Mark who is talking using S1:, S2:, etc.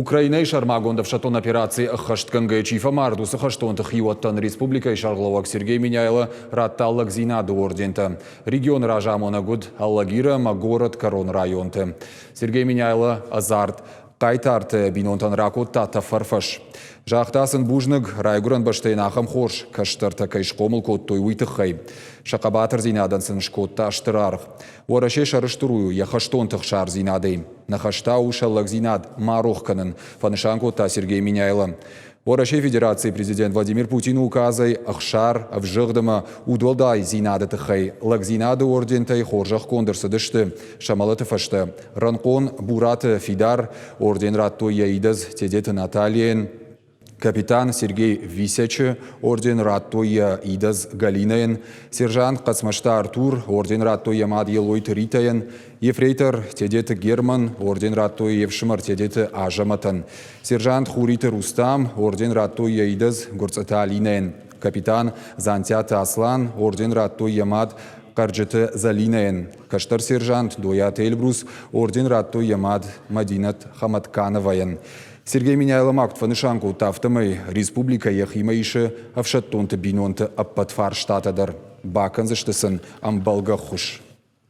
S1: Украинӕйы сӕрмагонд ӕфсӕддон операци ӕххӕстгӕнгӕйӕ чи фӕмард, уыцы хӕстонты хиуӕттӕн республикӕйы сӕргълӕууӕг Сергей Меняйло радта лӕгдзинады ордентӕ. Регионы разамонӕг уыд Алагиры ӕмӕ горӕтгӕрон районты. Сергей Меняйло ӕдзард хъайтарты бинонтӕн ракодта тӕфӕрфӕс. Загъта сын бузныг, райгуырӕн бӕстӕйӕн ахӕм хорз кӕстӕртӕ кӕй схъомыл кодтой, уый тыххӕй. Сӕ хъӕбатырдзинадӕн сын скодта стыр аргъ. Уӕрӕсе сӕрыстыр у йӕ хӕстонты хсардзинадӕй. Нӕ хӕс та у сӕ лӕгдзинад ма рох кӕнын, фӕнысан кодта Сергей Меняйло. Уӕрӕсейы Федерацийы президент Владимир Путины указӕй ӕхсар, ӕвзыгъд ӕмӕ удуӕлдайдзинады тыххӕй лӕгдзинады ордентӕй хорзӕхгонд ӕрцыдысты сӕ мӕлӕты фӕстӕ рӕнхъон Бураты Фидар, орден радтой йӕ идӕдз Тедеты Натальяйӕн, Капитан Сергей Висячы орден радтой йӕ идӕдз Галинӕйӕн, сержант Хъӕцмӕзты Артур орден радтой йӕ мад Елойты Ритӕйӕн, ефрейтор Тедеты Герман орден радтой йе фсымӕр Тедеты Азӕмӕтӕн, сержант Хуриты Рустам орден радтой йӕ идӕдз Гуырцъыты Алинӕйӕн, капитан Дзантиаты Аслан орден радтой йӕ мад Хъӕрджыты Зӕлинӕйӕн, кӕстӕр сержант Дойаты Эльбрус орден радтой йӕ мад Мӕдинӕт Хӕмӕткановайӕн. Сергей Меняйло ма куыд фӕнысан кодта, афтӕмӕй республикӕ йӕхимӕ исы ӕфсӕддонты бинонты ӕппӕт фарстатӕ дӕр, бакӕндзысты сын ӕмбӕлгӕ ӕххуыс.